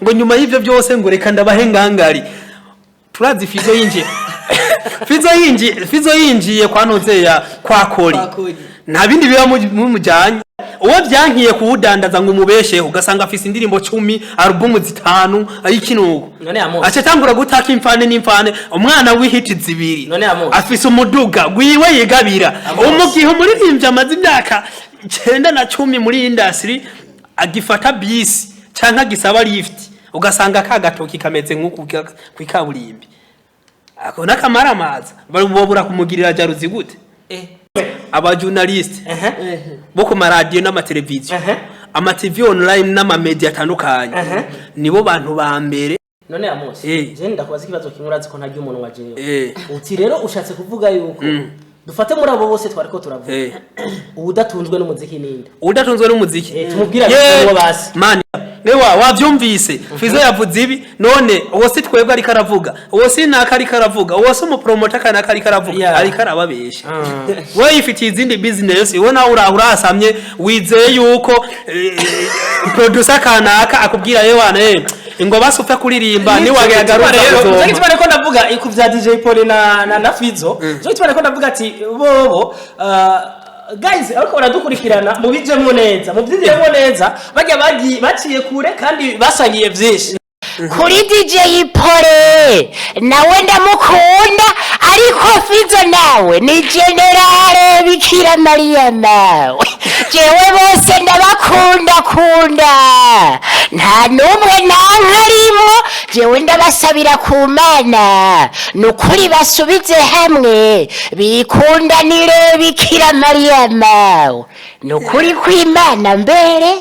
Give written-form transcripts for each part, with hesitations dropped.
Ngo nyuma y'ivyo byose, ngo reka ndabahe ngangari. Turazi Fizo yinjiye, Fizo yinjiye, Fizo yinjiye kwa Nozeya, kwa Kori. Kwa Kori. Nta bindi biba mumujyanye. Uwo byankiye kuwudandaza ngo umubeshe, ugasanga afise indirimbo 10, alubumu 5, ay'ikinuko. None Amos. Aca atangura gutaka imfane n'imfane, umwana w'ihiti 2. None Amos. Afise umuduga wiwe yigabira. Amos. Mu gihe umuririmbyi amaze imyaka 9 na 10 muri industry agifata bisi canke agisaba lift, ugasanga ka gatoki kameze nk'uku kw'ikaburimbi. Ako n'akamaramaza, bobura kumugirira jalousie gute? Aba journaliste bo ku maradiyo n'amateleviziyo, ama TV online n'amamedia atandukanye, nibo bantu ba mbere. None Amos, je ndakubaza ikibazo kimwe, urazi ko ntarya umunwa jewe. Uti rero ushatse kuvuga yuko, dufate muri abo bose twariko turavuga, uwudatunzwe n'umuziki ninde? Udatunzwe n'umuziki? Tumubwire Ye, uwo basi. Mani ewa, wavyumvise, Fizo yavuze ibi. None uwo si twebwe ariko aravuga, uwo si naka ariko aravuga, uwo si umupromota kanaka ariko aravuga? Ariko arababesha. We yifitiye izindi business. We nawe uraho urasamye, wizeye yuko producer kanaka akubwira: "Yewana, ngo basi upfe kuririmba, niwagagaruka Rero uzompa." nicyo gituma ariko ndavuga ku bya DJ Paul na Fizo. Nicyo gituma ariko ndavuga ati bobo, guys, ariko baradukurikirana, mubijemwo neza, mubyinjiremo neza. Bajya bagiye baciye kure kandi basangiye byinshi. Kuri DJ Pole nawe ndamukunda, ariko Fizo nawe ni général. Bikira Mariya nawe, jewe bose ndabakunda kunda, nta n'umwe nanka arimwo. Jewe ndabasabira ku Mana, ni ukuri basubize hamwe bikundanire. Bikira Mariya nawe, ni ukuri kw'Imana mbere.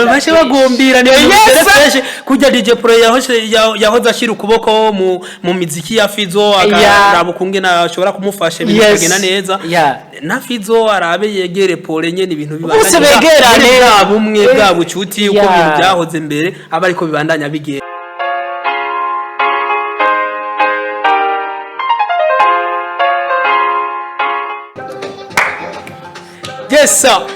Bashe bagumbira ni ibintu Yes, bitari fresh. Kurya DJ Pro yahoze ashyira ukuboko mu miziki ya Fizo, akaraba ukungene ashobora kumufasha, ibintu bikagenda neza. Na Fizo arabe yegere Pole nyene, ibintu Bose begerane. muri bwa bumwe, bwa bucuti, uko ibintu byahoze mbere aba ariko bibandanya bigenda. Yes sir.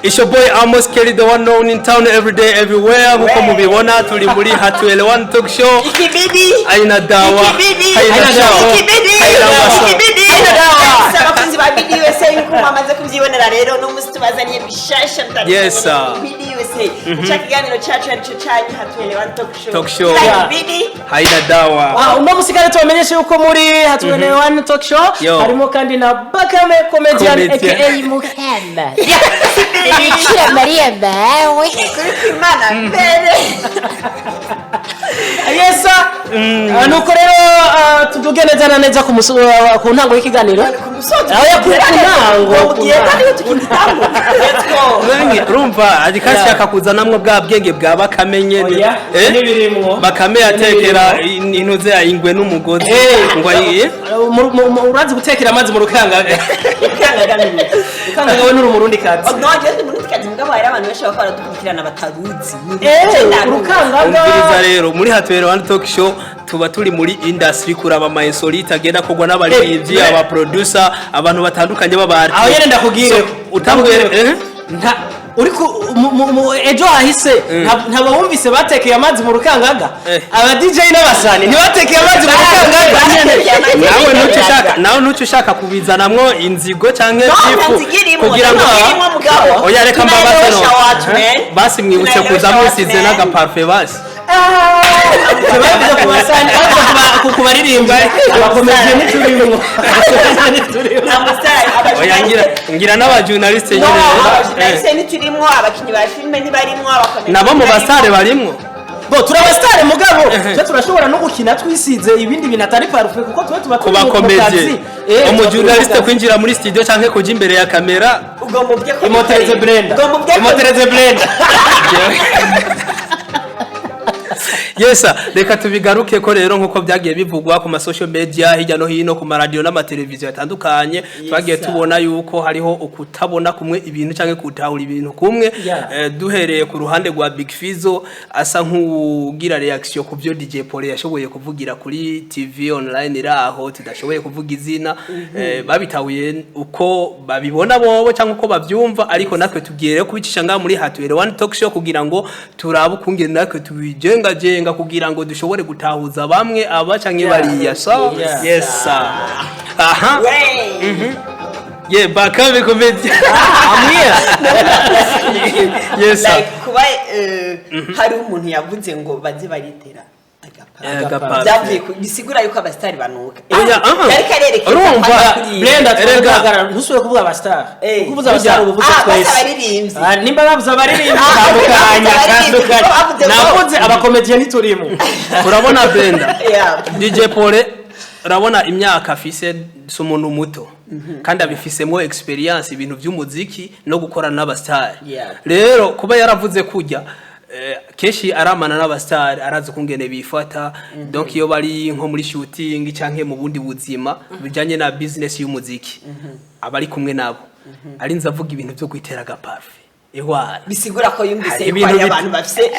It's your boy Amos Kelly, the one known in town every day, everywhere. Nkuko mubibona, turi muri Hatuelewani Talk Show. Ikibidi. Aina dawa. Ikibidi. Haina Haina dawa. dawa. Ikibidi. Haina dawa. Ikibidi. Haina dawa. Kabisa, abakunzi ba BD USA, nkuko mwamaze kubyibonera rero, no musi tubazaniye bishasha bitandukanye. Yes, sir. BD USA, ca kiganiro cacu arico canyu Hatuelewani Talk Show. Talk Show. Like Yeah. Ikibidi. Haina dawa. Ah, uno musi kandi tubamenyeshe yuko muri Hatuelewani Talk Show Yo. harimo kandi na Bakame Comedian, Comedian. aka Mukama Bikira Mariya mawe. Kuri kw'Imana mbere. Yes sir. Ah, nuko rero tuduge neza na neza ku ntango y'ikiganiro. Ku musozo. Aho yakuye ku ntango, ku Mugiye ntango. kandi tukigitangura. Let's go. Wengi, urumva ariko ashaka kuzanamwo bwa bwenge bwa Bakame nyene. Oya, n'ibirimwo. Bakame yatekera intuze ya ingwe n'umugozi ngo ayiye. Urazi gutekera amazi mu rukangaga? Rukangaga we nuri Umurundi kazi. No, jewe ndi Murundi kazi, mugabo hari abantu benshi bakora baradukurikirana bataruzi. Urukangaga. Umviriza rero, muri Hatuelewani Talk Show tuba turi muri industry kuraba ama insolite agenda kogwa n'abaririmbyi, aba producer, abantu batandukanye b'aba Aho nyene ndakubwire. So, utanguye Nta uriko ejo hahise nta bawumvise batekeye amazi mu rukangaga? Aba DJ n'abasani ntibatekeye amazi mu rukangaga? Nawe ntuce ushaka kubizanamwo inzigo canke No, ifu nta nzigo irimo, kugira nta ngo nzigo irimo, mugabo. Oya, reka mbabaze no Tunaelewesha watu, man. Basi mwibutse kuza Tunaelewesha watu, musize man. n'agaparufe basi. Bavuze ku basani, bavuze ku baririmba, abakomeje ntiturimwo. Nta musare, Oya, ngira n'abajournaliste No, nyene. abajournaliste ntiturimwo, abakinyi ba filime ntibarimwo, abakomedi Nabo mu ntibarimwo. basare barimwo. Bo turabasitare, mugabo twe turashobora no gukina twisize ibindi bintu atari parufe, kuko twe tuba Ku turi mu bakomeje kazi. Tuba turi mu umujournaliste kazi. kwinjira muri studio canke kuja imbere ya kamera. Ubwo mubye ko Imotereze Brenda. Ubwo mubye ko Imotereze Brenda. Yesa, reka tubigaruke ko rero nkuko byagiye bivugwa ku ma social media hirya no hino, ku maradiyo n'amateleviziyo atandukanye, twagiye tubona yuko hariho ukutabona kumwe ibintu canke kutahura ibintu kumwe. Duhereye ku ruhande rwa Big Fizzo, asa nk'ugira reaction ku byo DJ Paul yashoboye kuvugira kuri TV online iraho tudashoboye kuvuga izina, babitahuye uko babibona bobo cyangwa uko bavyumva, ariko natwe tugiye rero kubicisha ngaha muri Hatuere One Talk Show kugira ngo turabe ukungene natwe tubijenga jenga kugira ngo dushobore gutahuza bamwe aba canke bariya. So yes sir. Aha. Wey. Yeah, Bakame Comedy. I'm here. Yes sir. Like kuba hari umuntu yavuze ngo baze baritera agapa Agapa. byavuye bisigura yuko abasitari banuka. Oya, aha. Yariko arerekeza Urumva, ko ari Blenda, Erega. tugahagarara, ntusubire kuvuga abastar. Eh. Kuko uvuze abastar uba uvuze Ah, twese. bose abaririmbyi. Ah, nimba bavuze abaririmbyi, Ah, tandukanya, bavuze abaririmbyi, tandukanya. bavuze ngo- Navuze abakomediye ntiturimo. Urabona Brenda, Yeah. DJ Paul, urabona imyaka afise, si umuntu muto kandi abifisemo experience ibintu by'umuziki no gukorana n'abasitari. Rero kuba yaravuze kujya kenshi aramana n'abasitari, arazi ukungene bifata. Donc iyo bari nko muri shooting canke mu bundi buzima bijanye na business y'umuziki, aba ari kumwe nabo, arinze avuga ibintu byo kwitera agaparfum ewana. Bisigura ko yumvise Hari yuko ibintu hari abantu bafise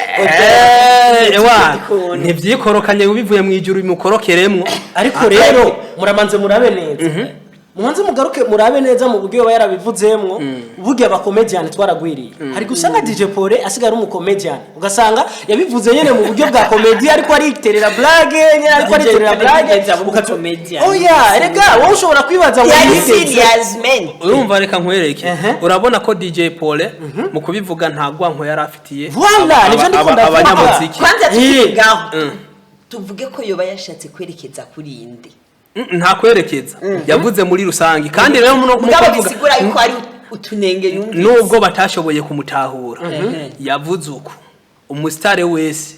ewana, ntivyikorokanye bivuye mu ijuru bimukorokeremwo. Ariko rero muramanze murabe neza, mubanze mugaruke murabe neza mu buryo yoba yarabivuzemwo. Burya abakomedian twaragwiriye, hari gusanga DJ Paul asigaye ari umukomedian, ugasanga yabivuze nyene mu buryo bwa comedy, ariko ariterera blague nyene, ariko DJ ariterera Paul blague. ntiyigeze aba umucomedian. Oya, erega wowe ushobora kwibaza ngo Yari yigeze. serious man. Urumva, reka nkwereke. Urabona ko DJ Paul mu kubivuga nta gwanko yari afitiye Voilà, nivyo ndiko ndavuga. abanyamuziki. Kwanza tukigaho, tuvuge ko yoba yashatse kwerekeza kuri inde? Nta kwerekeza, yavuze muri rusange. Kandi rero mu Mugabo kuvuga bisigura yuko ari utunenge yumvise. Nubwo batashoboye kumutahura, yavuze uko umusitari wese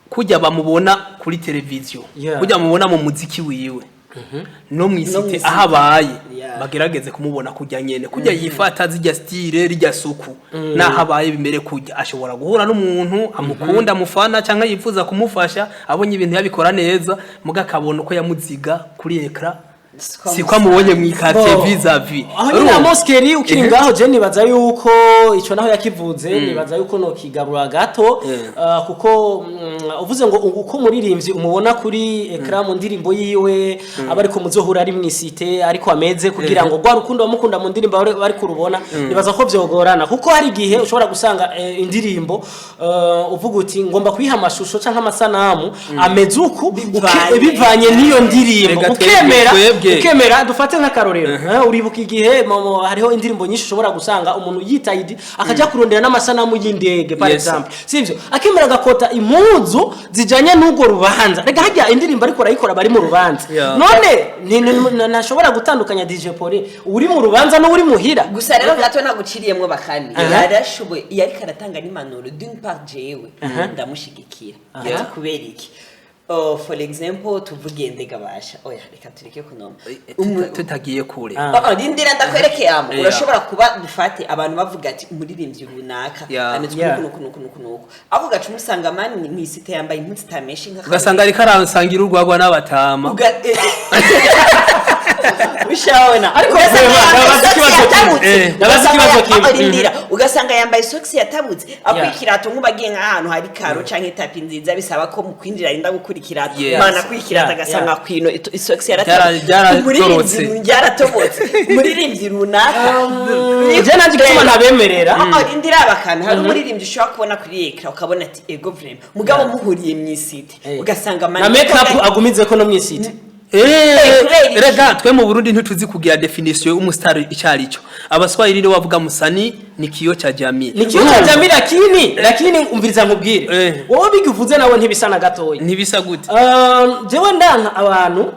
kujya bamubona kuri televiziyo, kujya bamubona mu muziki wiwe no No mw'isite mw'isite. aho abaye, bagerageze kumubona kujya nyene kujya yifata, zijya style, rijya suku, naho abaye bimere kujya. Ashobora guhura n'umuntu amukunda, amufana cyangwa yifuza kumufasha, abonye ibintu yabikora neza, muga akabona uko yamuziga kuri écran siko amubonye mw'ikate Bo. vis-à-vis. Aho nyine Amoskeri ukiri ngaho, je nibaza yuko ico naho yakivuze, nibaza yuko no kigarura gato, kuko uvuze ngo uko umuririmbyi umubona kuri écran mu ndirimbo yiwe, aba ariko muzohura ari mw'isite ariko ameze kugira ngo rwa rukundo bamukunda mu ndirimbo bari kurubona, nibaza ko vyogorana, kuko hari igihe ushobora gusanga indirimbo uvuga uti ngomba kuyiha amashusho canke amasanamu ameze uku, Bivanye. bivanye n'iyo ndirimbo. Rega Ukemera twebwe. Ukemera, dufate nk'akarorero, uribuka igihe momo hariho indirimbo nyinshi ushobora gusanga umuntu yitayidi akajya kurondera n'amasanamu y'indege par exemple, sivyo? Akemera agakota impuzu zijanye n'urwo rubanza. Rega hajya indirimbo ariko arayikora bari mu rubanza. None ntashobora gutandukanya DJ Paul uri mu rubanza n'uri muhira. Gusa rero gato naguciriyemwo, Bakami yarashoboye, yariko aratanga n'impanuro. D'une part jewe ndamushigikira. Ati kubera iki? Oh, for example tuvuge ndegabasha, oya reka tureke kunoma. Tutagiye kure. Oh, oh, rindira ndakwereke amo. Urashobora kuba dufate abantu bavuga ati umuririmbyi runaka ameze uku nuku nuku nuku, ako gaca umusanga mani mw'isite yambaye impuzu itameshe nka Ugasanga ariko arasangira urwagwa n'abatama. Ushabona Ariko ugasanga Rwema, yambaye ndabaza socks ikibazo kimwe. yatabutse. Ndabaza ikibazo kimwe. Rindira, ugasanga yambaye socks yatabutse, akora ikirato nk'ubagiye nk'ahantu hari karo canke tapis nziza, bisaba ko mu kwinjira arinda gukura ikirato. Mana akura ikirato agasanga kwino isocks yaratabutse. Byaratorotse. Byaratorotse umuririmbyi runaka. Je nanjye igituma ntabemerera. Ah, rindira abakana, hari umuririmbyi ushobora kubona kuri écran ukabona ati ego vraiment, mugabo muhuriye mw'isite ugasanga Na make up agumize ko no mw'isite. Kubera iki? Rega twe mu Burundi ntituzi kugira définition y'umusitari icyo ari cyo. Abaswahili rero bavuga msanii ni kioo cha jamii. Ni kioo cha jamii, lakini umviriza nkubwire. Wowe bigivuze nawe ntibisa na gatoya. Ntibisa gute? Jewe ndanka abantu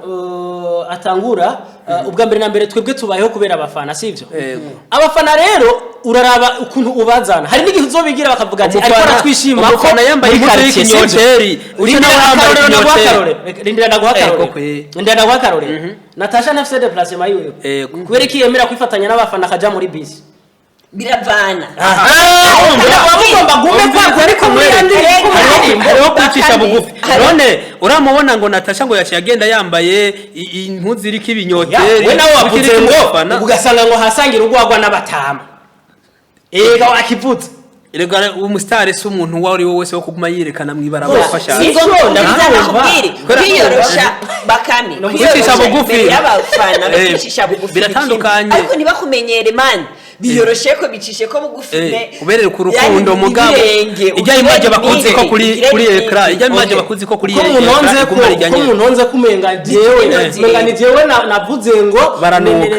atangura ubwa mbere na mbere twebwe tubayeho kubera abafana, sivyo? Yego. Abafana rero uraraba ukuntu ubazana, hari n'igihe uzobigira bakavuga ati ariko aratwishima ko Umufana yambaye muri impuzu quartier, sivyo? y'ikinyoteri, uca Rindira nawe wambaye akarorero, ndaguha ikinyoteri. akarorero. Rindira ndaguha akarorero. Kwe. Rindira ndaguha akarorero. Natasha ntafise déplacement yiwe. Yego. Kubera iki yemera kwifatanya n'abafana akaja muri bisi? Biravana. Mugomba gume kwako ariko muri ya ndirimbo. Hariho kwicisha Kwicisha Bakame, bugufi. None uramubona ngo Natasha ngo yaciye agenda yambaye impuzu iriko ibinyoteri. We nawe wavuze ikiriko ngo umufana. Ugasanga ngo hasangira urwagwa n'abatama, ega wakivuze. Erega umusitari si umuntu uwo ari we wese wo kuguma yerekana mw'ibarabara uko ashaka. Si ngombwa. Ndabyumva. Nakubwire, kwiyorosha, Bakame, Kwicisha kwiyorosha bugufi. imbere y'abafana no kwicisha bugufi Biratandukanye. ni kimwe. Ariko ntibakumenyere mani, biyoroshe ko bicishe ko bugufi Uberere ku rukundo, yani mugabo ibirenge, ijya image ugire bakunze ko kuri ugire kuri limite. écran, ijya image bakunze ko kuri Ko munonze écran ko iguma rijya ko nyene. Munonze ko umenga jewe umenga ni jewe navuze ngo Baranuka.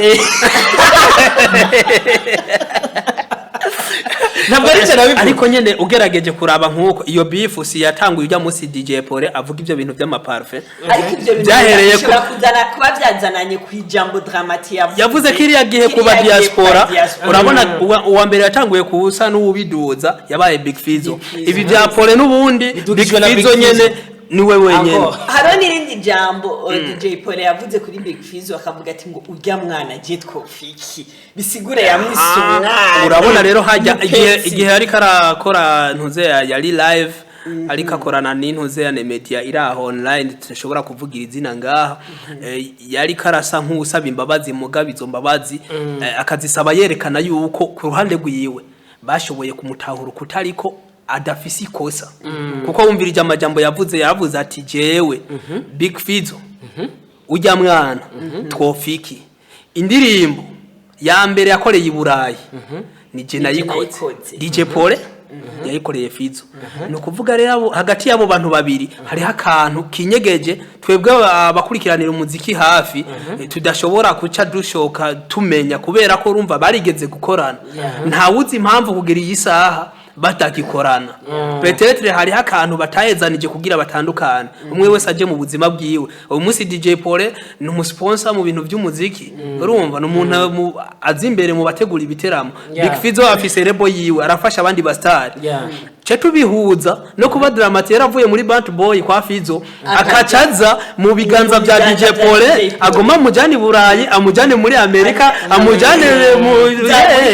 Ntabwo ari cyo nabivuze. Ariko nyene ugerageje kuraba nk'uko iyo beef si yatanguye ujya munsi DJ Paul avuga ibyo bintu by'amaparfum. Ariko ibyo bintu Byahereye bishobora kuzana kuba byazananye ku ijambo Dramati yavuze. Yavuze kiriya gihe kuba Kiriya gihe diaspora. kuba diaspora. Urabona uwa mbere yatanguye kuwusa n'uwubiduza yabaye Big Fizzo. Big Fizzo. Ibi bya Paul n'ubundi Big Bidugijwe na Big Fizzo Fizzo. nyene niwe wenyene. Encore. Hariho n'irindi jambo DJ Paul yavuze kuri Big Fizzo, akavuga ati ngo urya mwana je twofiki, bisigure yamwise umwana. Urabona rero hajya igihe Mupetsi. igihe ariko arakora ntuze yari live, ariko akorana n'intuze ya media iri aho online tudashobora kuvugira izina ngaha, yari karasa nk'usaba imbabazi, mugabo izo mbabazi akazisaba yerekana yuko ku ruhande rwiwe bashoboye kumutahura kutariko adafise ikosa, kuko wumvirije amajambo yavuze, yaravuze ati jewe Big Fizzo ujya mwana twofiki, indirimbo ya mbere yakoreye i Burayi ni je nayikoze. Nayikoze. DJ Paul yayikoreye Fizzo. Ni ukuvuga rero hagati y'abo bantu babiri hariho akantu kinyegeje twebwe abakurikiranira umuziki hafi tudashobora kuca dushoka tumenya, kubera ko urumva barigeze gukorana, ntawuzi impamvu kugira iyi saha batagikorana. Peut-être hariho akantu batahezanije kugira batandukane, umwe wese aje mu buzima bwiwe. Uyu munsi DJ Paul ni umusponsor mu bintu by'umuziki, urumva ni umuntu azi imbere mu bategura ibiteramo. Big Fizzo afise label yiwe, arafasha abandi basitari. Ce tubihuza no kuba Dramati yaravuye muri Bant Boy kwa Fizzo, akacaza mu biganza bya biganza DJ bya Paul, DJ Paul. agoma amujane i Burayi, amujane muri Amerika, amujane mu Muri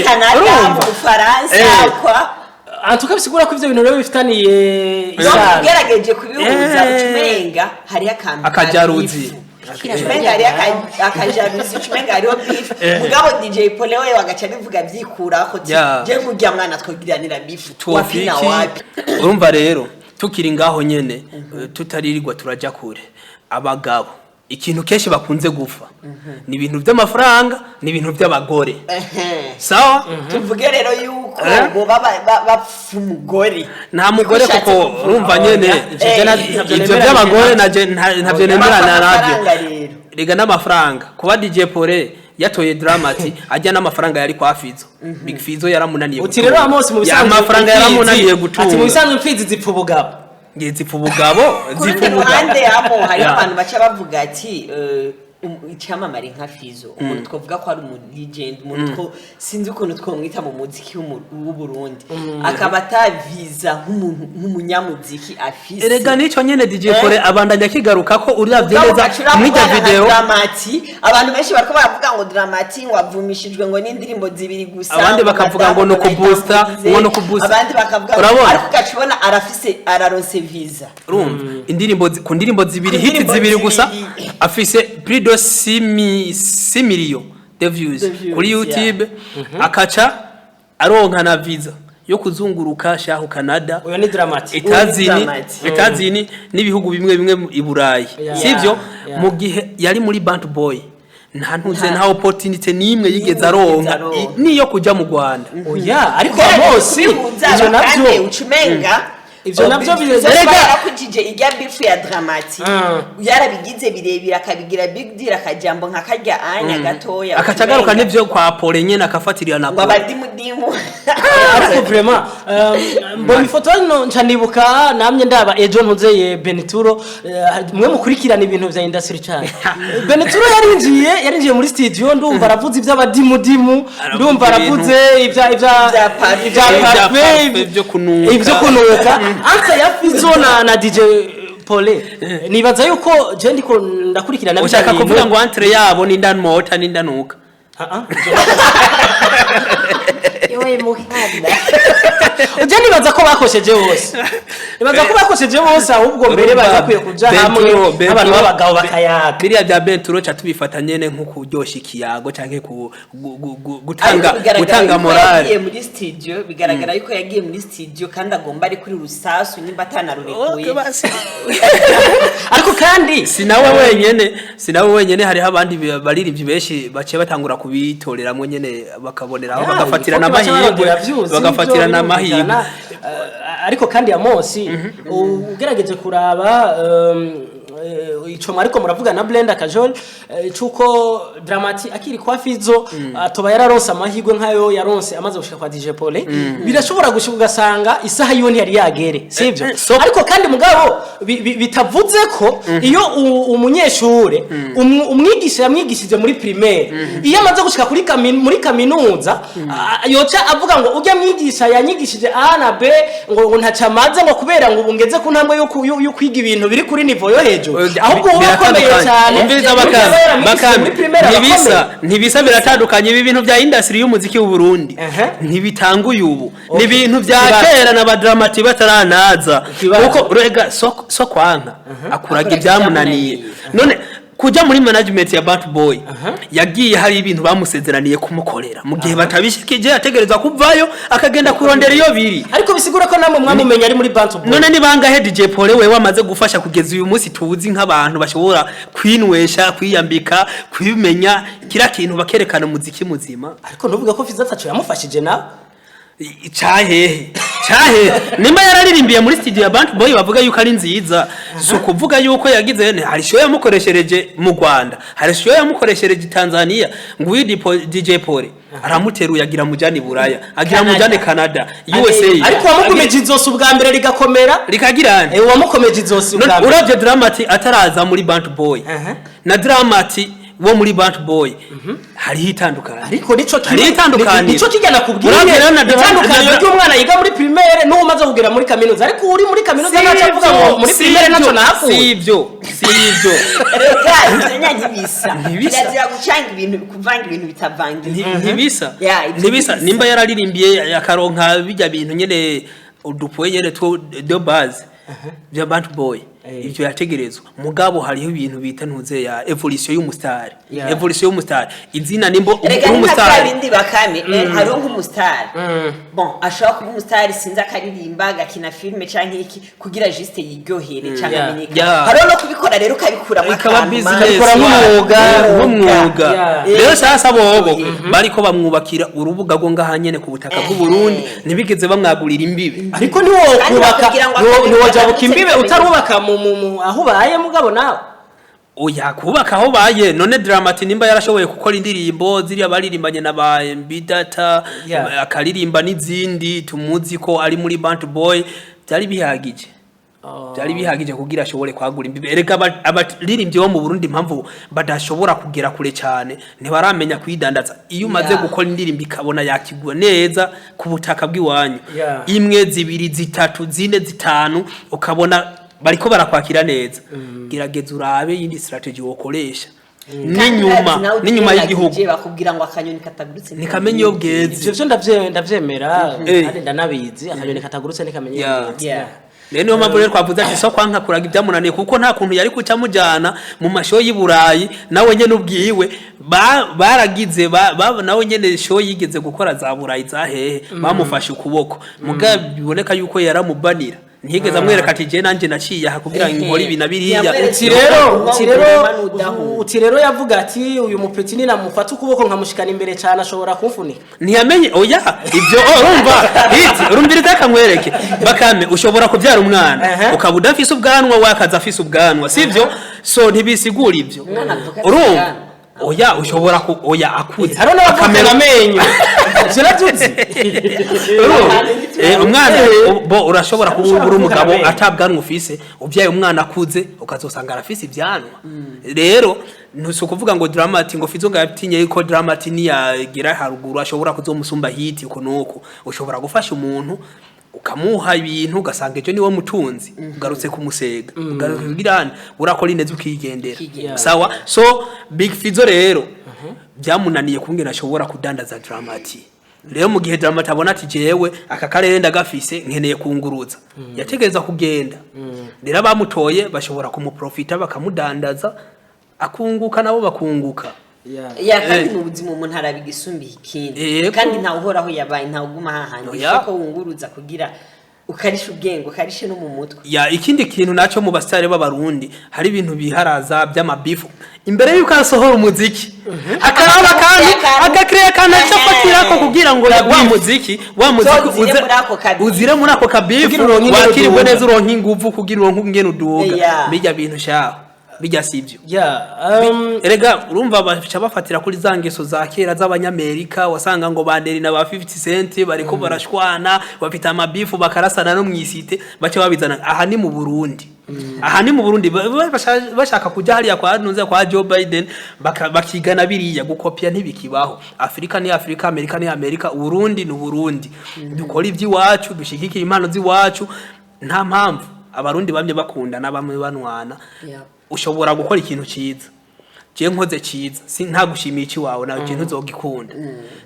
Canada, mu urumva Bufaransa kwa Antuka bisigura ko ivyo bintu rero bifitaniye Donc isano. ugerageje kubihuza, ucumenga hariho akantu ka Akajaruzi. beef. Ucumenga hariho akajaruzi, ucumenga hariho beef, mugabo DJ Paul we wagaca bivuga vyikurako ati je nkurya mwana twogiranira beef wapi na Twofiki. wapi. Urumva rero tukiri ngaho nyene, tutaririrwa turaja kure, abagabo ikintu kenshi bakunze gufa ni ibintu by'amafaranga, ni ibintu by'abagore. Sawa. Tuvuge rero yuko boba bapfa umugore. Nta mugore, Ushatse kuko kuvuga. urumva nyene Ivyo ntabyo ivyo nemeranya by'abagore navyo. naje ntabyo nemerana nabyo. Amafaranga rero. Rega n'amafaranga, kuba DJ Paul yatoye Dramati ajya n'amafaranga yari kwa Fizzo, Big Fizzo yaramunaniye Uti gutunga. rero Amos mu Ya, bisanzwe amafaranga yaramunaniye ati mu gutunga. bisanzwe imfizi zipfa ubugabo. Ngiye zipfa ubugabo. Ku Zipfa rundi ubugabo. ruhande amo hariho abantu baca bavuga ati icyamamare nka Fizzo, umuntu twavuga ko ari umu legend, umuntu two sinzi ukuntu twamwita mu muziki w'Uburundi, akaba ataviza nk'umuntu nk'umunyamuziki afise. Erega nico nyene DJ Paul abandanya akigaruka ko uravye Mugabo neza ugacura mw'irya mubana nka video. Dramati, abantu benshi bariko baravuga ngo Dramati ngo avumishijwe ngo n'indirimbo zibiri gusa, Abandi ngo bakavuga ngo madamu ni ukubusta, nayitambukize, ngo ni ukubusta. Abandi bakavuga ngo Urabona? ariko ugaca ubona arafise, araronse visa. Urumva indirimbo ku ndirimbo zibiri, Ku hit ndirimbo zibiri gusa, zibiri. afise plus de 6 millions de views De views, kuri YouTube, akaca aronka na visa yo kuzunguruka shahu Canada, Uyo ni Dramati. Etazini, Dramati. Etazini n'ibihugu bimwe bimwe i Burayi, sivyo? Mu gihe yari muri Bant Boy nta ntuze, nta opportunity n'imwe yigeze yigeze aronka aronka. niyo kuja mu Rwanda. Oya, ariko Amos ivyo navyo ucumenga Ivyo navyo Erega yarakujije ijya beef ya Dramati, yarabigize birebire, akabigira big deal, akajambo nka karya anya gatoya. Akaca agaruka n'ivyo kwa Paul nyene akafatirira na ngo Paul. abadimudimu. Ariko vraiment mbona ifoto hano nca nibuka namye ndaba ejo ntuzeye Benituro, mwe mukurikirana ibintu vya industry cyane. Benituro yarinjiye muri studio, ndumva aravuze iby'abadimudimu, ndumva aravuze ibya Ibya parfum. ibya Ibya parfum, parfum, ibyo kunuka. Ibyo kunuka ansa ya Fizzo na DJ Paul. Nibaza yuko je ndiko ndakurikirana Ushaka bya bintu. kuvuga ngo entre yabo ni ndanmota n'indanuka. Ah, ah. Ewe mukanda. Uje nibaza ko bakosheje bose, nibaza ko bakosheje bose, ahubwo mbere Urumva, bari bakwiye kuja hamwe abantu b'abagabo bakayaga. Biriya bya Benturo ca tubifata nyene nko kuryosha ikiyago canke ku gutanga Ariko bigaragara gutanga yuko morale. yagiye muri studio, bigaragara yuko yagiye muri studio kandi agomba ari kuri rusasu nimba atanarurekuye. Okay, basi. Ariko kandi Si nawe wenyene, hariho abandi baririmbyi benshi baciye batangura kubitoreramwo nyene, bakaboneraho bagafatirana amahirwe, bagafatirana amahirwe. Ariko kandi Amosi, ugerageje kuraba ico mwariko muravuga na Blenda Kajol, cuko Dramati akiri kwa Fizo atoba yararonse amahirwe nkayo yaronse amaze gushika kwa DJ Paul, birashobora gushika ugasanga isaha yiwe ntiyari yagere, sivyo? Ariko kandi mugabo bitavuze ko iyo umunyeshure umwigisha yamwigishije muri primaire, iyo amaze gushika muri kaminuza, yoca avuga ngo ujya mwigisha yanyigishije A na B ngo ntaco amaze, ngo kubera ngo ubu ngeze ku ntambwe yo kwiga ibintu biri kuri niveau yo hejuru, ahubwo uba akomeye cyane. Umviriza, Burya bakame aba yaramwigishije bakame muri primaire ntibisa abakomeye. Ntibisa, biratandukanye. Ibi bintu bya industry y'umuziki w'u Burundi ntibitanguye ubu, ni ibintu bya Ikibazo. kera na badramati bataranaza. Ikibazo. Kuko rega so kwanka akuraga Akuraga ibyamunaniye. ibyamunaniye. None kuja muri management ya Bad Boy, yagiye hari ibintu bamusezeraniye kumukorera, mu gihe batabishikije ategerezwa kuvayo akagenda kurondera iyo biri. Ariko bisigura ko namwe mwamumenya ari muri Bantu Boy. None ni bangahe DJ Paul wewe wamaze gufasha kugeza uyu munsi tuzi nk'abantu bashobora kwinwesha, kwiyambika, kwimenya kira kintu, bakerekana umuziki muzima? Ariko ntuvuga ko Fizo ataco yamufashije nawe. Cahehe, cahehe? Nimba yararirimbiye muri studio ya Bantu Boy bavuga yuko ari nziza, si ukuvuga yuko yagize hari show yamukoreshereje mu Rwanda, hari show yamukoreshereje i Tanzania. Nguyu DJ Paul aramuteruye, agira mujani Buraya, agira Canada. mujane Canada, USA. Ariko wamukomeje izosi ubwa mbere rigakomera. Rikagira nde? Wamukomeje izosi ubwa None mbere. uravye Dramati ataraza muri Bantu Boy na Dramati wo muri Bantu Boy, hariho itandukaniro. Ariko nico Hariho itandukaniro. Nico kijya nakubwiye. Uravye rero na Itandukaniro ry'umwana yiga muri primaire n'uwo umaze kugera muri kaminuza, ariko uri muri kaminuza ntaco avuga ngo muri primaire ntaco nahakuye. Sivyo, sivyo. Reka ibyo ntibisa. Ntibisa. Kirazira gucanga ibintu, kuvanga ibintu bitavangiye. Ntibisa. Ya, ibyo Ntibisa. ntibisa. Nimba yararirimbiye akaronka bijya bintu nyene, udupuwe nyene two de base bya Bantu Boy, ivyo yategerezwa. Mugabo hariho ibintu bita ntuze ya evolution y'umustar. Evolution y'umustar, izina nimbo Erega uri ni nka bya umustar. bindi bakame, hariho nk'umusitari, bon, ashobora kuba umusitari, sinzi, akaririmba, agakina filime canke iki kugira juste yiryohere canke amenyekane. Hariho no kubikora rero ukabikuramo Ikaba akantu, business. man. Ukabikora nk'umwuga. Nk'umwuga. Rero sasa bobo bariko bamwubakira urubuga rwo ngaha nyene ku butaka bw'u Burundi, ntibigeze bamwagurira imbibe. Ariko ntiwokubaka Kandi bakubwira ngo ntiwojabuka imbibe akabiri utarubaka aho ubaye, mugabo nawe. Oya, kubaka aho baye. None Dramati nimba yarashoboye gukora indirimbo ziriya baririmbanye na ba MB Data, akaririmba n'izindi tumuzi ko ari muri Bantu Boy, byari bihagije, byari bihagije kugira ashobore kwagura imbibe. Erega abaririmbyi bo mu Burundi, impamvu badashobora kugera kure cyane, ntibaramenya kwidandaza. Iyo umaze gukora indirimbo ikabona yakigwa neza ku butaka bw'iwanyu, imwe, zibiri, zitatu, zine, zitanu, ukabona bariko barakwakira neza, gerageza urabe yindi strategy wokoresha n'inyuma Kandi n'inyuma y'igihugu. Bakubwira ngo akanyoni katagurutse ntikamenya iyo bweze. Ivyo vyo ndavyemera kandi ndanabizi, akanyoni katagurutse ntikamenya iyo bweze. Rero niyo mpamvu rero twavuze ati so kwanka kuraga ibyamunaniye, kuko nta kuntu yari kuca amujyana mu mashow y'i Burayi. Nawe nyene ubwiwe baragize nawe nyene show yigeze gukora za Burayi za hehe, bamufashe ukuboko, mugabo biboneka yuko yaramubanira, ntiyigeze amwereka ati je nanje naciye aha kugira ngo nkore ibi na biriya. Ntiyamweretse. Uti rero uti rero Udahu. Uti rero yavuga ati uyu mupeti ninamufata ukuboko nkamushikana imbere cyane ashobora kumfunika. Ntiyamenye, oya, ibyo urumva hiti urumviriza akamwereke. Bakame, ushobora kubyara umwana ukaba udafise ubwanwa, wakaza afise ubwanwa, sivyo? So ntibisigura ibyo. Umwana avuka afise Urumva? ubwanwa. Oya, ushobora ku oya, akuze Hariho n'abavukana akamera- amenyo, ivyo navyuzi. Urumva? Umwana bo urashobora kuba Ushobora uri umugabo kuvukana amenyo. atabwanwa ufise, ubyaye umwana akuze ukazosanga arafise ibyanwa. Rero ntusi ukuvuga ngo Dramati, ngo Fizo ngo yatinye yuko Dramati niyagira haruguru ashobora kuzomusumba hiti uko nuko. Ushobora gufasha umuntu ukamuha ibintu, ugasanga ejo niwe mutunzi, ugarutse kumusega, ugarutse kugira urakora ineza ukigendera. Ukigendera. Sawa. So Big Fizo rero byamunaniye kungena ashobora kudandaza Dramati. Rero mu gihe Drama T abona ati jewe aka karere ndagafise, nkeneye kunguruza, yategereza kugenda. Rero abamutoye bashobora kumuprofita, bakamudandaza, akunguka, nabo bakunguka. Ya, kandi Eh. mu buzima umuntu arabigisumbiye ikindi. Yego. Kandi ntawe uhoraho yabaye, ntawe uguma hahandi. Oya. Ko wunguruza kugira ukarisha ubwenge, ukarishe no mu mutwe. Ya, ikindi kintu naco, mu basitari b'Abarundi hari ibintu biharaza by'amabifu imbere y'uko asohora umuziki, akaraba kandi agakiriya akantu acafatirako kugira ngo wa muziki Uzire muri ako kabifu. Uzire muri ako kabifu. Kugira uronke ingene Wakirwe uduga. neza, uronke inguvu kugira uronke ingene uduga. Bijya bintu shaho bijya sivyo. Erega urumva baca bafatira kuri za ngeso za kera z'Abanyamerika, wasanga ngo ba Neri na ba 50 Cent bariko barashwana, bafite amabifu, bakarasana no mw'isite, baca babizana aha ni mu Burundi. Aha ni mu Burundi bashaka kuja hariya kwa nunze kwa Joe Biden, bakigana biriya. Gukopia ntibikibaho. Afrika ni Afrika, Amerika ni Amerika, Burundi ni Burundi. Dukora iby'iwacu, dushigikira impano z'iwacu. Nta mpamvu Abarundi bamye bakundana, bamwe banwana. Ushobora gukora ikintu ciza, je nkoze ciza, si ntagushimiye ikiwawe, nawe ikintu uzogikunda.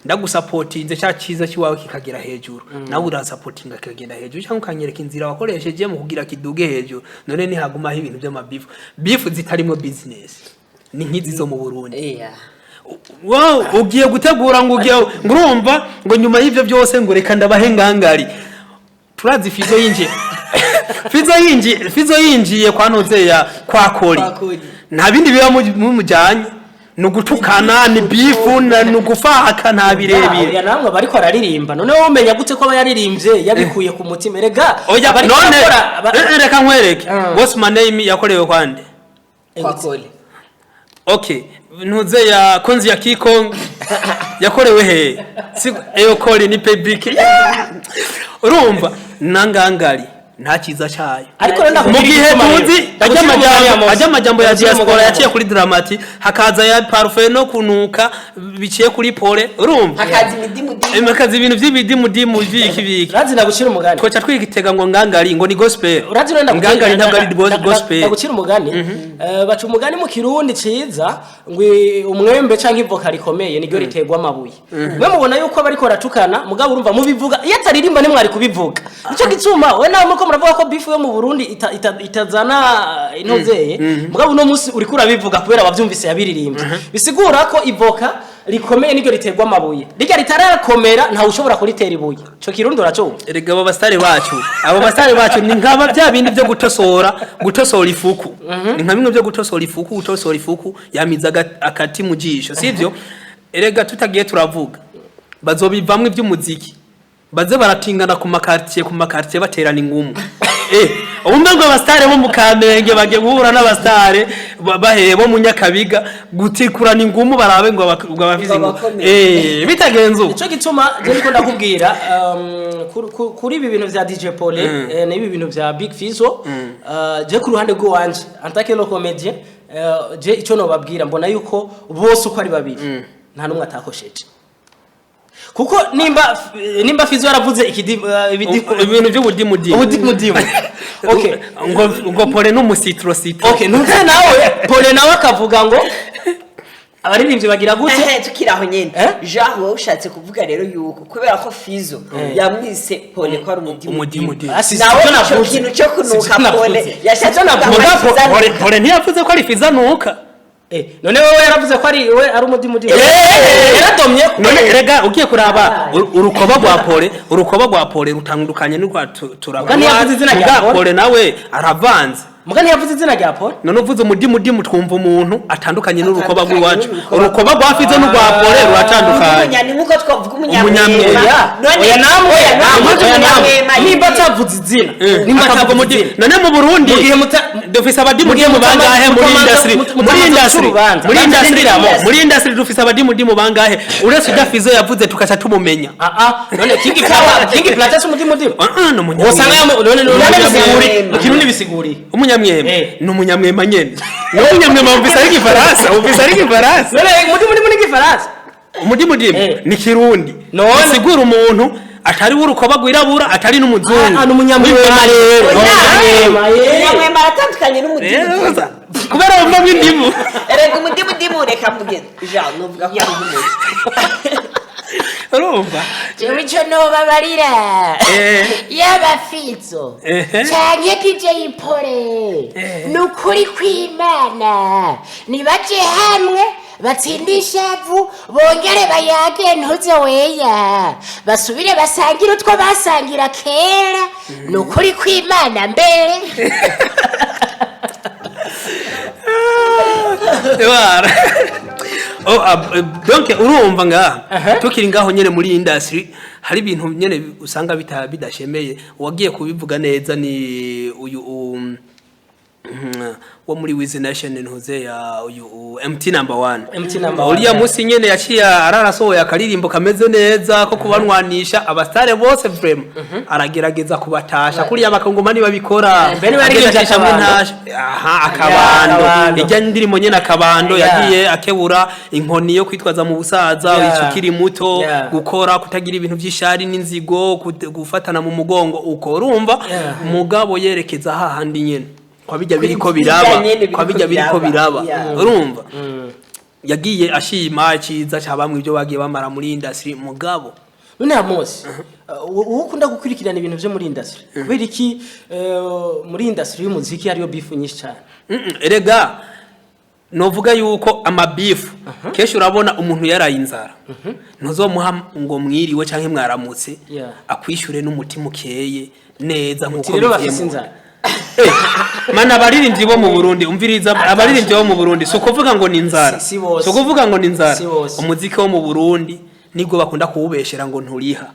Ndagusapotinze, cya ciza kiwawe kikagera hejuru, nawe urasapotinga kikagenda hejuru, cyangwa ukanyereka inzira wakoresheje mu kugira kiduge hejuru. None nihagumaho ibintu by'amabifu, bifu zitarimo business ni nk'izi zo mu Burundi. Wow, ugiye gutegura ngo ugiye ngo urumva ngo nyuma y'ivyo byose ngo reka ndabahe ngangari. Turazi Fizo yinjiye, Fizo yinjiye kwa Ntuzeya, kwa Kori. Kwa Kori. Nta bindi biba mumujyanye, ni ugutukana, ni bifu, ni ugufaka, nta birebire. Oya, namwe bariko araririmba, none wowe umenya gute ko aba yaririmbye yabikuye ku mutima? Erega Oya. abariko None barakora reka nkwereke. What's my name yakorewe kwande? Kwa Koli. Okay, ntuze ya konzi ya Kikong yakorewe he? Si eyo Kori ni public. Yeah! Urumva nangangari nta cyiza cyayo. Ariko rero Mu ndakubwira gihe igituma rero. tuzi Ndagucira umugani ya Mose. ajya amajambo ya Ndagucira diaspora umugani ya yaciye Mose. kuri Drama T, hakaza ya Parfait no kunuka biciye kuri Pole, urumva Hakaza imidimudimu. Hakaza ibintu by'ibidimudimu biki biki. Urazi, ndagucira umugani. Twoca twitega ngo ngangari ngo ni gospel. Urazi rero Ngangari ntabwo ari gospel. Ndagucira umugani. Baca umugani mu Kirundi ciza ngo umwembe canke ivoka rikomeye niryo riterwa amabuye. Mwe mubona yuko bariko baratukana, mugabo urumva mubivuga iyo ataririmba ntimwari kubivuga. Nico gituma we nawe muko muravuga ko bifu yo mu Burundi itazana intozeye, mugabo uno munsi uriko urabivuga kubera wavyumvise yabiririmbye. Bisigura ko ivoka rikomeye niryo riterwa amabuye, rirya ritarakomera ntawe ushobora kuritera ibuye. Ico Kirundi uracumva? Erega abo basitari bacu ni nkaba bya bindi byo gutosora ifuku, ni nka bimwe byo gutosora ifuku. Gutosora ifuku yamiza akati mu jisho, sivyo? Erega tutagiye turavuga, bazobivamwo iby'umuziki, baze baratingana ku makartier baterana ingumu. Ubumwe ngo abasitari bo mu Kamenge bagiye guhura n'abasitari bahereye bo mu Nyakabiga gutikurana ingumu, barabe ngo ngo abafise ingumu. Abakomeye. Bitagenze uko. Ico gituma je niko ndakubwira, kuri ibi bintu vya DJ Paul n'ibi bintu vya Big Fizzo, je ku ruhande rw'iwanje en tant que le comédien, je ico nobabwira, mbona yuko bose uko ari babiri nta numwe atakosheje, kuko nimba Fizzo yaravuze Ibintu by'ubudimudimu. Ubudimudimu, okay. Ngo Pole n'umusitro sitro. Okay, ntuze nawe Paul nawe akavuga ngo abaririmbyi bagira gute? Ehe, tukiri aho nyene. Eh? Jean, wowe ushatse kuvuga rero yuko kubera ko Fizo yamwise Pole ko ari umudimudimu, Umudimudimu. Ah, si nawe sivyo ico navuze. kintu cyo kunuka Sivyo navuze. Pole yashatse Sivyo kuvuga ngo navuze. Fizo Pole, anuka. Pole ntiyavuze ko ari Fizo anuka. None wewe yaravuze ko ari we ari umudimudimu, yaradomye. None rega ugiye kuraba urukoba rwa Pole, urukoba rwa Pole rutandukanye n'urwa turaba. Muga ntiyavuze izina rya Muga Pole. Pole nawe aravanze. Muga ntiyavuze izina rya Paul. None uvuze umudimudimu twumva umuntu atandukanye n'urukoba Atandukanye rw'iwacu. n'urukoba. Urukoba rwa Fizo n'urwa Pole ruratandukanye. Ni nkuko twavuga Umunyamwema. umunyamwema. Oya. None Oya namwe, oya namwe, namwe, oya namwe. umunyamwema Nimba atavuze izina, nimba Akavuga atavuze umudimu. izina. None mu Burundi Mu gihe dufise abadimudimu mu gihe bangahe muri industry? Muri mutamaze industry, urubanza. muri Banza industry, ndindiramo. muri industry dufise abadimudimu bangahe uretse ujya Fizo yavuze tukaca tumumenya? Ah ah, none King Plata, King Plata si umudimudimu? Ah ah, ni umunyamwema. Usanga yamu none Umunyamwema. bisiguri mu Kirundi bisiguri. Umunyamwema. Eh. Ni umunyamwema nyene, ni umunyamwema. Wumvise ari igifaransa, wumvise ari igifaransa. None umudimudimu ni igifaransa? Umudimudimu Eh. ni Kirundi. None? Bisigura umuntu atari w'urukoba rwirabura, atari n'umuzungu. Ah, ni umunyamwema rero. Oya. Umunyamwema, eh. Umunyamwema aratandukanye n'umudimudimu. Kubera wumva indimu. Erega umudimudimu, reka mvuge, Jean, nuvuga ko ari nk'umuzi. Urumva? Jewe ico nobabarira, yaba Fizo canke DJ Pole, ni ukuri kw'Imana, nibaje hamwe batsinde ishavu, bongere bayage ntuze weya, basubire basangire utwo basangira kera. Ni ukuri kw'Imana mbere. Ebara. Oh, donc urumva ngaha tukiri ngaho nyene muri industry, hari ibintu nyene usanga bidashemeye. Uwagiye kubivuga neza ni uyu wo muri Wiz Nation, ntuze ya uyu MT number 1. MT number one. Uriya musi nyene yaciye ararasohoye akaririmbo kameze neza ko kubanwanisha abastare bose. Vraiment aragerageza kubatasha kuriya abakongomani babikora. Mbere baririmbye Agenda acishamwo akabando. intasha. Aha, akabando. Akabando. Ijya ndirimbo nyene akabando, yagiye akebura inkoni yo kwitwaza mu busaza, ukiri muto, gukora, kutagira ibintu by'ishari n'inzigo, gufatana mu mugongo uko. Urumva, mugabo yerekeza hahandi nyene kwa bijya biriko Kuri biraba, bijya nyene biriko kwa bijya biriko biraba. biraba. Urumva, yagiye ashima iciza ca bamwe, ibyo bagiye bamara muri industry, mugabo None Amos, wowe ukunda gukurikirana ibintu vyo muri industry, kubera iki muri industry y'umuziki hariyo beef nyinshi cyane? Erega novuga yuko amabifu kenshi, urabona umuntu yaraye inzara, ntuzomuha ngo mwiriwe canke mwaramutse, akwishyure n'umutima ukeye neza nkuko Uti rero bigiye bafise mu inzara. Mana, abaririmbyi bo mu Burundi, umviriza, abaririmbyi bo mu Burundi si ukuvuga ngo ni inzara. Si bose. Si ukuvuga ngo ni inzara. Si bose. Umuziki wo mu Burundi nibwo bakunda kuwubeshera ngo nturiha.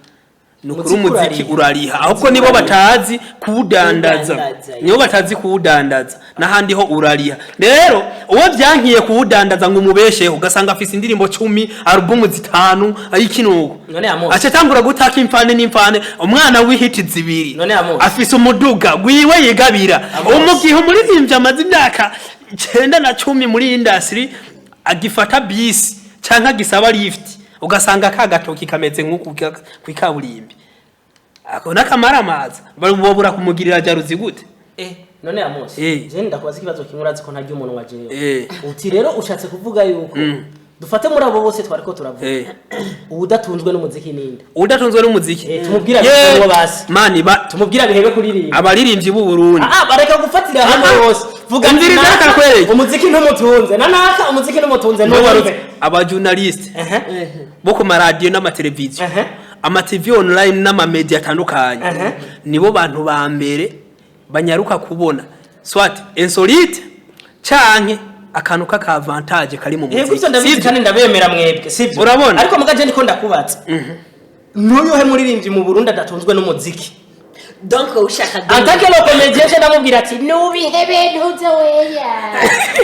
Ni ukuri, Umuziki umuziki urariha. urariha, ahubwo nibo batazi kuwudandaza. Kuwudandaza, Nibo batazi kuwudandaza, n'ahandi ho urariha. Rero uwo byankiye kuwudandaza ngo umubesheho, ugasanga afise indirimbo 10, alubumu 5, ayikinuko None Amos. aca atangura gutaka imfane n'imfane, umwana w'ihiti zibiri None Amos. afise umuduga wiwe yigabira. Amos. Mu gihe umuririmbyi amaze imyaka 9 na 10 muri industry agifata bisi canke agisaba lift, ugasanga ka gatoki kameze nk'uku kw'ikaburimbi, ako n'akamaramaza, bobura kumugirira jaruzi gute? None Amos, je ndakubaza ikibazo kimwe, urazi ko ntarya umunwa jewe. Uti rero ushatse kuvuga yuko, dufate muri abo bose twariko turavuga, uwudatunzwe n'umuziki ninde? Udatunzwe n'umuziki? Tumubwire abihebe basi. Mani ba Tumubwire abihebe kuririmba. Abaririmbyi b'u Burundi. Ah, bareka gufatira hamwe bose. Vuga ati Umviriza, naka, reka nkwereke. umuziki ntumutunze, na naka umuziki ntumutunze, Nibo ntumve. Abajournaliste bo ku maradiyo n'amateleviziyo, ama TV online n'amamedia atandukanye, nibo bantu ba mbere banyaruka kubona soit insolite canke akantu k'aka avantage kari mu Yego, muziki. ivyo ndabizi. Sivyo? Kandi ndabemera mwebwe, sivyo? Urabona? Ariko muga je ndiko ndakubaza, nuyuhe muririmbyi mu Burundi adatunzwe n'umuziki? Donc ushaka En tant que le comédien, je ndamubwira ati Nubihebe ntuze weya,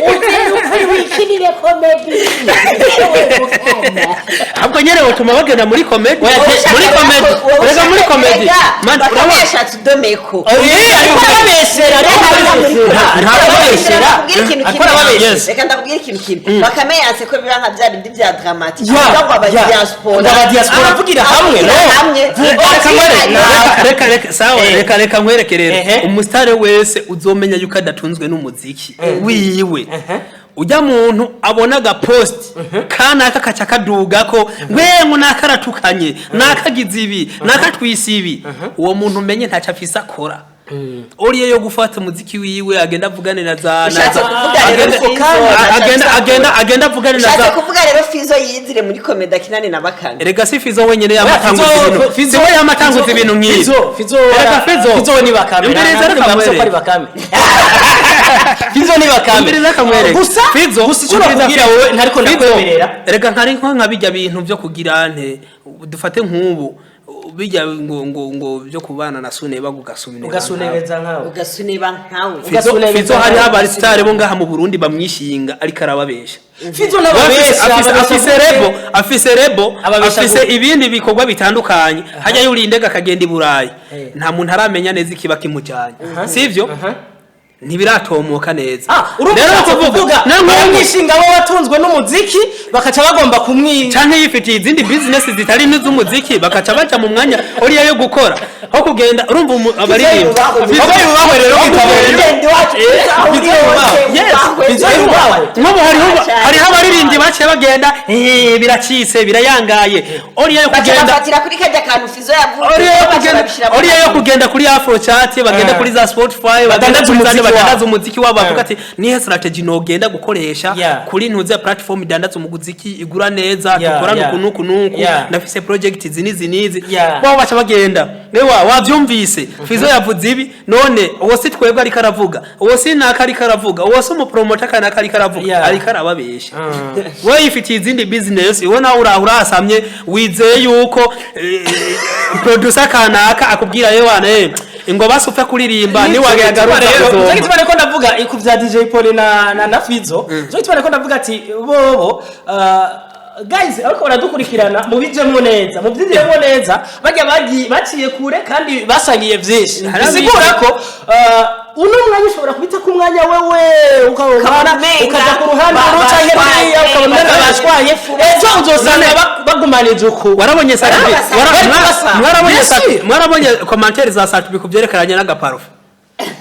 uze nukuri wikinire comédie, ewe mukana. Ahubwo nyene botuma bagenda muri comédie. Oya, Muri comédie, rega muri comédie, man, urabona? Bakabesha tudomeko. Ariko arababeshera, ariko arababeshera. Nta arababeshera. Ndakubwira ikintu Ariko kimwe. arababeshera. Yes. Reka ndakubwira ikintu kimwe. Bakame yanse ko biba nka bya bindi bya dramatique, Ya, ngo aba ya. diaspora. Ngo aba diaspora Ah, avugira hamwe, avugira no. hamwe. Reka nkwereke, reka sawa, reka nkwereke rero. Umusitari wese uzomenya yuko adatunzwe n'umuziki wiwe, ujya muntu abona agapost kanaka kaca kaduga ko ngwengo nakaratukanye, nakagize ibi, nakatwise ibi, uwo muntu umenye ntacyo afise akora oriye yo gufata umuziki wiwe, agenda avugane na za na Ushatse kuvuga rero Fizo, agenda avugane na ushatse za kuvuga rero Fizo yinzire muri comédie akinane na Bakame. Erega si Fizo wenyene Oya, yamatanguza Fizo- ibintu, si we yamatanguza ibintu nk'ibi. Fizo Erega Fizo Fizo ni Bakame. Imbere Nta reka ntabwo ko ari nkwereke. Bakame. Fizo ni Bakame. Imbere reka nkwereke. Gusa Fizo, gusa icyo umviriza nakubwira Fizo. wowe, ntariko Fizo, ndakwemerera. Erega nkari nka bijya bintu byo kugira nte, dufate nk'ubu bijya ngo byo kubana na Suneba, ugasuneba. Ugasunebeza nkawe. Ugasuneba nkawe. Fizo, Ugasunebeza Fizo hariho nkawe. abasitari bo ngaha mu Burundi bamwishinga, ariko arababesha. Fizo n'ababesha. Afise label, afise label, Ababesha afise gute? ibindi bikorwa bitandukanye. Hajya yuriye indege akagenda i Burayi, Eh. nta muntu aramenya neza ikiba kimujyanye, sivyo? Aha. Ntibiratomoka neza. Ah, urumva Rero ushatse kuvuga kuvuga baramwishinga, bo batunzwe n'umuziki, bakaca bagomba kumwi Canke yifitiye izindi business zitari n'iz'umuziki, bakaca baja mu mwanya uriya yo gukora aho kugenda. Urumva abaririmbyi Aho yubahwe rero Mugende wacu, aho uri hose, Yes. wubahwe. Bizo yubahwe. Nk'ubu hariho abaririmbyi baciye bagenda, biracitse, birayangaye, oriya yo Baca kugenda bafatira kuri kajya kantu Fizo yavuze, oriya yo baca kugenda babishira mu oriya yo kantu. kugenda kuri Afro Chat, bagenda kuri za Spotify, bagenda Badandaza kuri za umuziki badandaza wabo. umuziki wabo, bavuga ati nihe strategy nogenda gukoresha kuri ntuze platform idandaza umuziki igura neza, dukorana uku nuku nuku, ndafise project izi n'izi n'izi. Bo baca bagenda, ewa wavyumvise, Fizo yavuze ibi, none uwo si twebwe ariko aravuga, uwo si naka ariko aravuga, uwo si umupromoter kanaka ariko aravuga, ariko arababesha. We yifitiye izindi business, iwe nawe uraho urasamye, wizeye yuko producer kanaka akubwira yewana, ngo basi upfe kuririmba niwagayagaruka. Rero uzomba. nicyo gituma ariko ndavuga ku bya DJ Paul na Fizo. Nicyo gituma ariko ndavuga ati bobo, guys, ariko baradukurikirana, mubijemwo neza, mubyinjiremo neza. Bajya bagiye baciye kure kandi basangiye byinshi, Hari bisigura ko uno mwanya ushobora kubita ku mwanya wewe ukabona Ukabona umenga ukaja ku ruhande uru canke ruriya, ukabona umenga bashwaye, ejo uzosanga bagumanije uku. Warabonye Sat-B? Barabasa. Barabasa. Mwarabonye Yes. Mwarabonye commentaire za Sat-B ku byerekeranye n'agaparufe?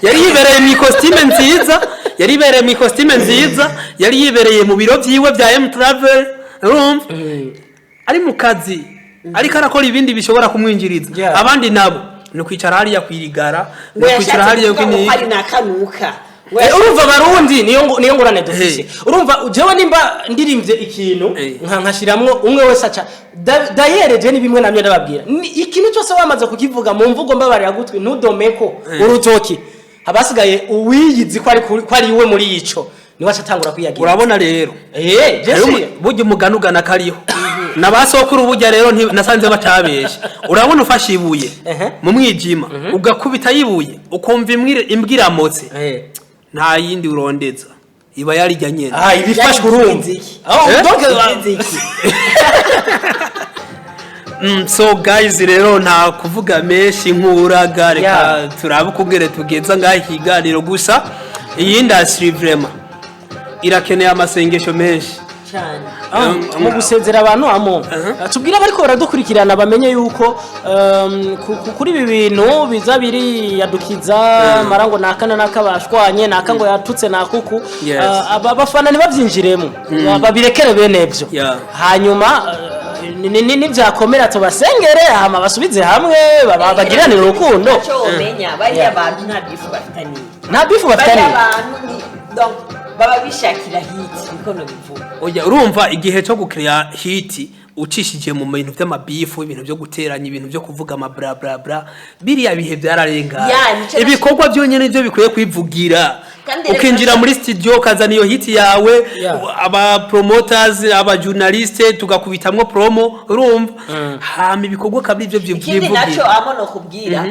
Yari yibereye mu ikositime nziza, yari yibereye mu ikositime nziza, yari yibereye mu biro byiwe bya M Travel, urumva ari mu kazi, ariko arakora ibindi bishobora kumwinjiriza. Abandi nabo ni ukwicara hariya kwirigara, ni Ngo ukwicara yashatse hariya kuvuga ngo kwini. hari nakanuka. Ngo Urumva abarundi niyo ngorane dufise. Hey. Urumva jewe nimba ndirimbye ikintu nkashiramwo umwe wese aca dayereje, ni bimwe namye ndababwira. Ikintu cyose wamaze kukivuga mu mvugo mbabarira gutwi, ntudomeko urutoki, habasigaye uwiyizi ko ari ko ari iwe muri ico, niwe aca atangura kwiyagira. Urabona rero, eh hariho Jesse burya umugani ugana kariho na ba sokuru. Burya rero nasanze batabesha. Urabona ufashe ibuye mu mwijima, ugakubita ibuye, ukumva imbwa iramotse, nta yindi urondeza, iba yarijya nyene. Ah, ibifashwe urumva. Inziki. Oh, Eh? donc Inziki. So guys, rero nta kuvuga menshi nk'uraga, reka turabe ukungere tugeza ngaho ikiganiro. Gusa iyi industry vraiment irakeneye amasengesho menshi. Cyane. Ah, mu gusezera abantu amo tubwire abariko baradukurikirana bamenye yuko kuri ibi bintu biza biriyadukiza mara ngo naka na naka bashwanye, naka ngo yatutse nakuku. Abafana ntibabyinjiremo, babirekere bene byo. Hanyuma nibyakomera tubasengere, hama basubize hamwe, bagiranire urukundo. Icyo womenya, bariya bantu nta beef bafitaniye. Nta beef Bariya bafitaniye. bantu ni donc baba bishakira hit, niko nobivuga. Oya, urumva igihe cyo gukira hit ucishije mu bintu by'amabifu, ibintu byo guteranya, ibintu byo kuvuga ama bla bla bla, biriya bihe byararenganye. Ya, nicyo Ibikorwa byonyine nibyo bikwiye kwivugira. Kandi rero Ukinjira muri studio, ukazana iyo hit yawe, aba promoters, aba journaliste, tugakubitamwo promo, urumva, hama ibikorwa kabiri ibyo Ikindi byivugira. nacyo amo nokubwira,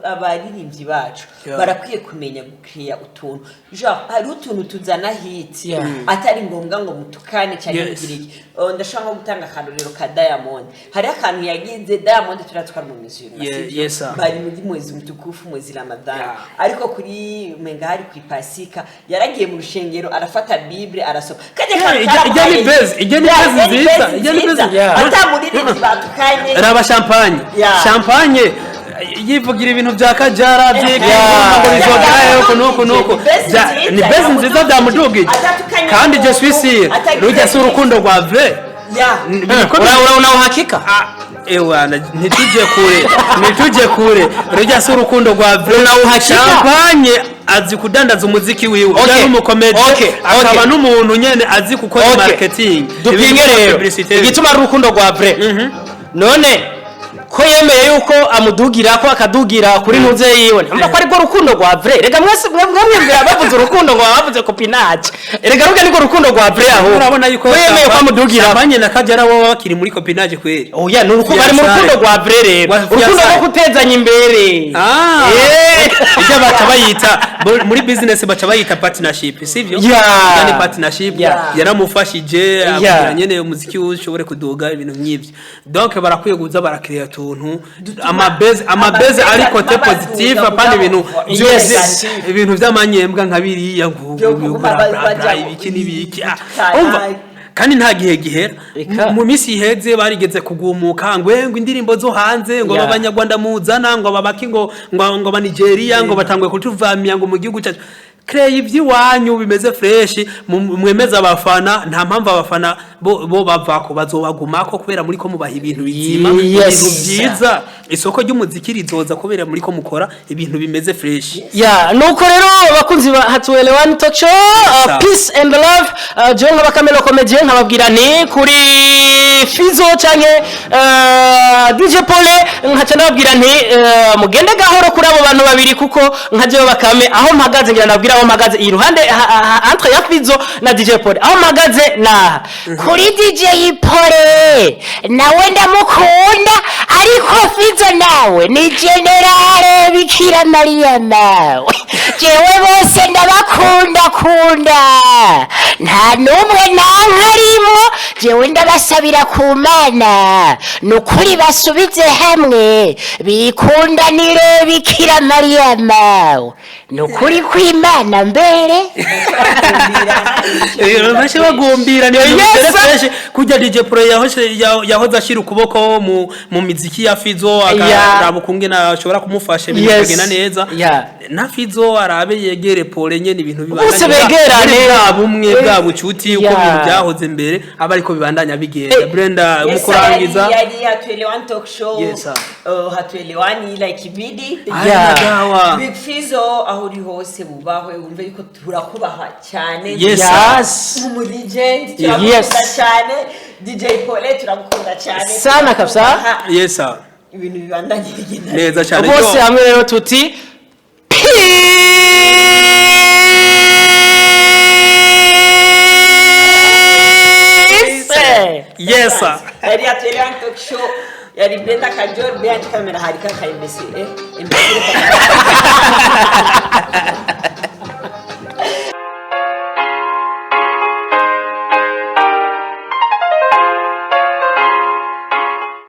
abaririmbyi bacu barakwiye kumenya gukiriya utuntu, genre hari utuntu tuzana hit, atari ngombwa ngo mutukane cyangwa mugire iki. Ndashaka nko gutanga akarorero ka Diamond. Hariho akantu yagize Diamond, turatwara mu mizuru, sibyo? Yes, sir. Bari muri mwezi mtukufu, mwezi Ramadhan, ariko kuri umenga hari ku Ipasika, yaragiye mu rushengero, arafata Bible, arasoma kajya. Yeah, ijya ni base, ijya ni base nziza, ijya ni base. Ata muririmbyi batukanye. Raba Champagne. Champagne yivugira ibintu bya kajara by'igomba ngo bizogaye uku nuku nuku. Ni base nziza, Ni base nziza, byamudugije. Atatukanye Kandi je umuntu, suis sûr, atagize rujya si urukundo rwa vrai. Ura uhakika? Ah, ewana, ntitujye kure, ntitujye kure, rujya si urukundo rwa vrai. Unawuhakika? Champagne azi kudandaza umuziki wiwe. Ujya n'umukomedi, akaba n'umuntu nyene azi gukora marketing, Dupinge ibintu bya rero publicité. Igituma ari urukundo rwa vrai, none ko yemeye yuko amudugira, ko akadugira kuri ntuze yiwe, ntumva ko aribwo rukundo rwa vrai? Rega mwese mwemwemvira bavuze urukundo ngo baba bavuze copinage. Erega ruga nirwo rukundo rwa vrai, aho Urabona yuko ko yemeye ko amudugira. Champagne na Kajara baba bakiri muri copinage kweri. Oya, ni urukundo, bari mu Fiançailles. rukundo rwa vrai rero, Wa urukundo fiançailles. rwo gutezanya imbere. Ah. Eh. Ijya baca bayita muri business, baca bayita partnership, sivyo? Yeah. Ijya ni partnership. Yeah. Yaramufashije kugira nyene umuziki ushobore kuduga, ibintu nk'ivyo. Donc barakwiye kuza barakreya utuntu amabeze ari côté positif, apana ibintu byose, ibintu by'amanyembwa nka biriya ngo Byo kuguma bla, bla, bla, bajya ibiki n'ibiki. Ah, bitana. umva kandi nta gihe gihera. Eka. Mu minsi iheze barigeze kugumuka ngo indirimbo zo hanze, ngo abanyarwanda muzana, ngo babaki, ngo aba Nigeria, ngo batanguye kutuvamya ngo mu gihugu cyacu. Kreye iby'iwanyu bimeze fresh, mwemeze abafana. Nta mpamvu abafana bo bavako, bazobagumako kubera muri ko mubaha ibintu bizima, ibintu byiza. Isoko ry'umuziki rizoza kubera muri ko mukora ibintu bimeze fresh. Ya, nuko rero bakunzi ba Hatuelewani Talk Show, peace and love. Jewe nk'aba Kamelo Comedian nkababwira ni kuri Fizo canke DJ Pole, nkaca ndababwira nti mugende gahoro kuri abo bantu babiri, kuko nka jewe Bakame aho mpagaze, ngira ndababwira aho mpagaze iruhande entre ya Fizo na DJ Pole, aho mpagaze naha. Kuri DJ Pole nawe ndamukunda, ariko Fizo nawe ni général Bikira Mariya. Nawe jewe bose ndabakunda kunda, nta n'umwe nanka arimo. Jewe ndabasabira ku Mana, ni ukuri basubize hamwe bikundanire. Bikira Mariya mawe, ni ukuri kw'Imana mbere. Bashe bagumbira ni ibintu Yes, bitari fresh kurya DJ Pro yahoze ashira ukuboko mu miziki ya Fizo, akaraba ukungene ashobora kumufasha ibintu bikagenda neza. Na Fizo arabe yegere Pole nyene, ibintu Bose begerane. Bwa bumwe, bwa bucuti, uko ibintu byahoze mbere aba ariko bibandanya bigenda. Brenda, mu Yes, kurangiza. yari Hatuelewani Talk Show. Yes, sir. Hatuelewani like ibidi. Nagawa. Big Fizzo, aho uri hose bubahwe, wumve yuko turakubaha cyane. Yes, sir. Umu legend, turagukunda cyane. DJ Pole, turagukunda cyane. Sana kabisa. Turakubaha. Yes sir. Ibintu bibandanye bigenda Neza cyane. Bose Yo. hamwe rero tuti peace. Yes sir. Yari Hatuelewani Talk Show, yari Brenda Kajor behind camera, hari kaka imbesire imbesire.